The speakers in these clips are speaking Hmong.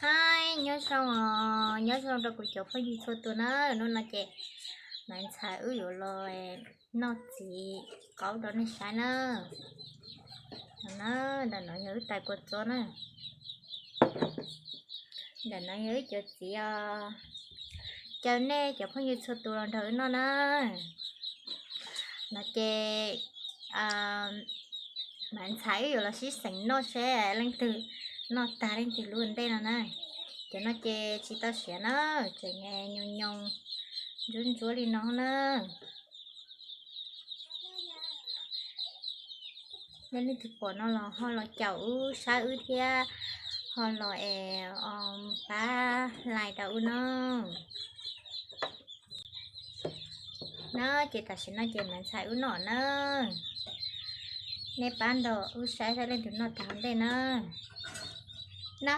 Nyob zoo, nyob zoo rau kuv cov phooj ywg txhua tus na. Hnub no ces Maiv Ntxhais wb yuav los noj txiv qaub rau nej saib na. Ntawm no yog wb tais kua txob na. Ntawm no yog wb cov txiv os. Caw nej cov phooj ywg txhua tus los nrog wb noj na. No ces Maiv Ntxhais wb yuav los sib xeem noj seb leej twg noj tag leej twg lub ua ntej no na. Cov no ces tsis tau siav na, tseem nyoos nyoos ntsuab ntsuab li no na. Yog leej twg pom no los ho los caum wb, saib wb thiab ho los es pab like rau wb na. Na ces tam sim no ces Maiv Ntxhais wb noj na. Nej pab nrog wb saib saib leej twg noj tag ua ntej na. Na.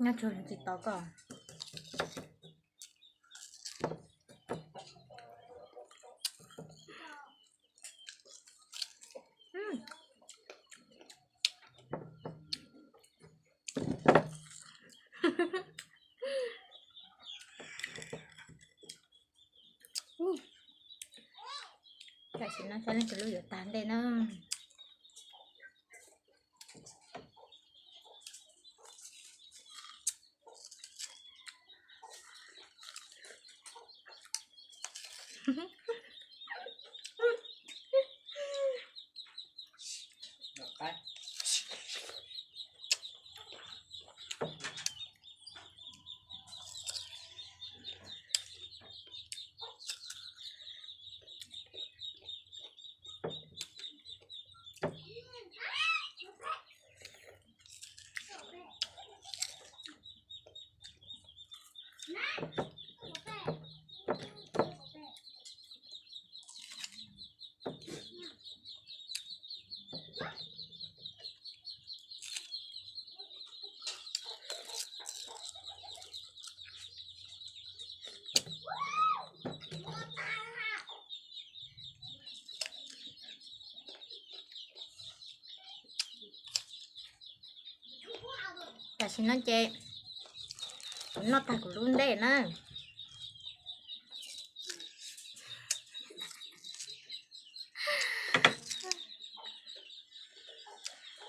Nyob tsuag tsis tau koj. Tam sim no saib leej twg lub yuav tag ntej na. Tam sim no ces kuv noj tag kuv lub ntej na.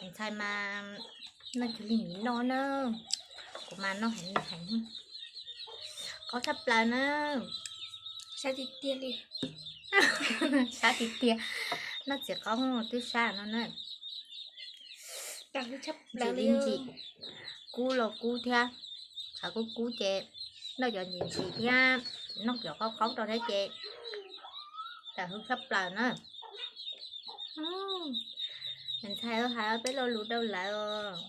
Ntxhais mas noj cuag li miv noj na, kuv mas noj heev heev, qaub tshaj plaws na. Sab tiag tiag li, sab tiag tiag, noj txiv qaub twb sab no na. Ntsim li ntsim, kub los kub thiab, tshav kub kub ces noj cov ntsim ntsim thiab, noj cov qaub qaub rau thiab ces tam hwj tshaj plaws na. Ntxhais hais peb lo lus rau lawv os.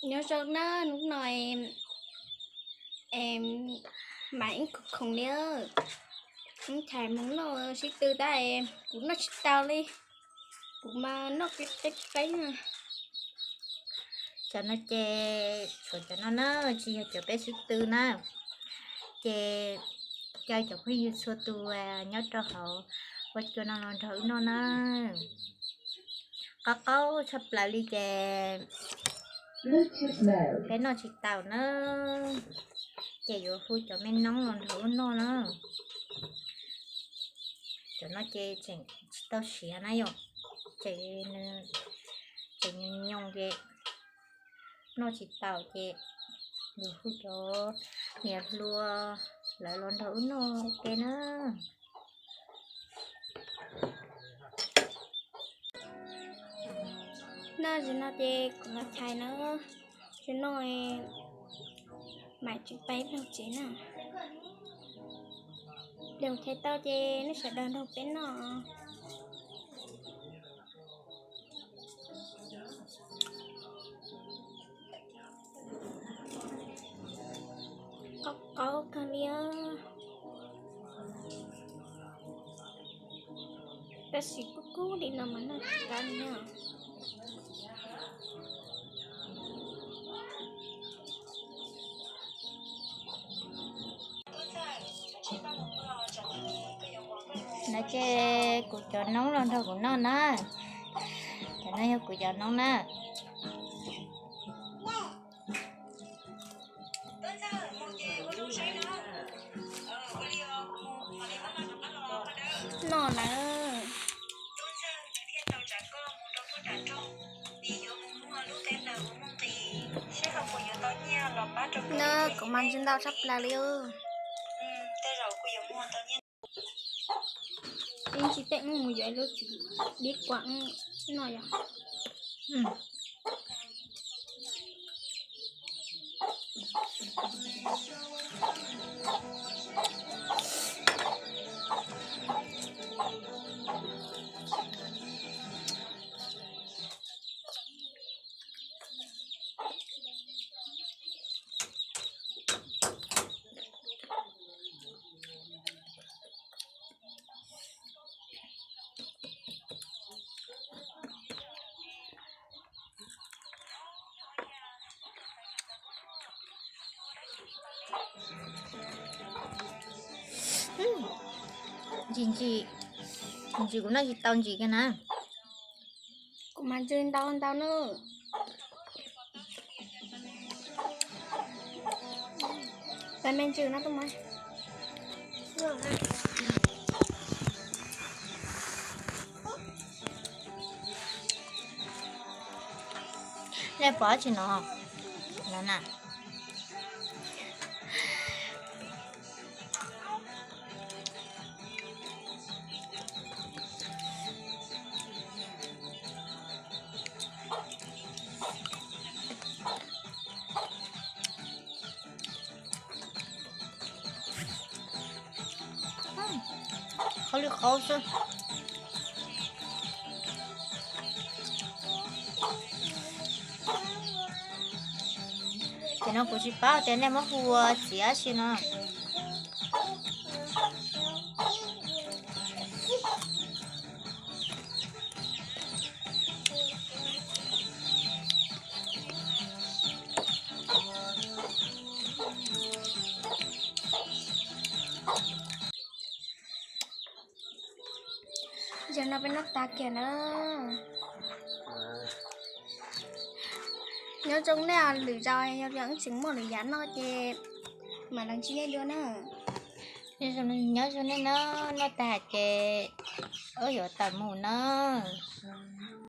Nyob zoo na, hnub no mas ib khoom khoom li, ib thais mus noj sib tw tab kuv noj tsis tau li, kuv mas noj qib qib na. Cov no ces tshuav cov no na, tsis yog cov peb sib tw na. Ces caw cov phooj ywg txhua tus nyob rau hauv ua cua no los nrog wb noj na. Qaub qaub tshaj plaws li ces peb noj tsis taus na, ces yuav hu cov me noob los nrog wb noj na. Cov no ces tseem tsis tau siav na yom, ces nws tseem nyoos nyoos ces noj tsis taus ces yuav hu cov niam hluas lawv los nrog wb noj ua ke na. Noj zim no ces kuv los chais na, zim no mam tsis peb laug tsev na. Laug chais tau ces nej sawv daws nrog peb noj. Tab sis kub kub li no mas noj tsis qab li na. No ces kuv cov noob los nrog kuv noj na. Cov no yog kuv cov noob na. Noj na. Noj, kuv mas ntsws ntau tshaj plaws li. Ib ntsis tej wb mus yuav ib lub txiv dib kuam noj yom. Ntsis ntsis, ntsis kuv noj tsis tau ntsis kiag na. Kuv mas ntsws ntau ntau na. Peb me ntsws no tuaj mas. Nej pom tsis no, no na. Qhov li qhov xwb. Ces no kuv tsis paub tias nej muab hu ua txiv dab tsi no. Zaum no peb noj tas kiag na. Nyob zoo nej, lwm zaus yog wb tseem muaj lwm yam noj ces mam los ntsib nej dua na. Nyob zoo nej na, noj tas ces wb yuav tawm mus na.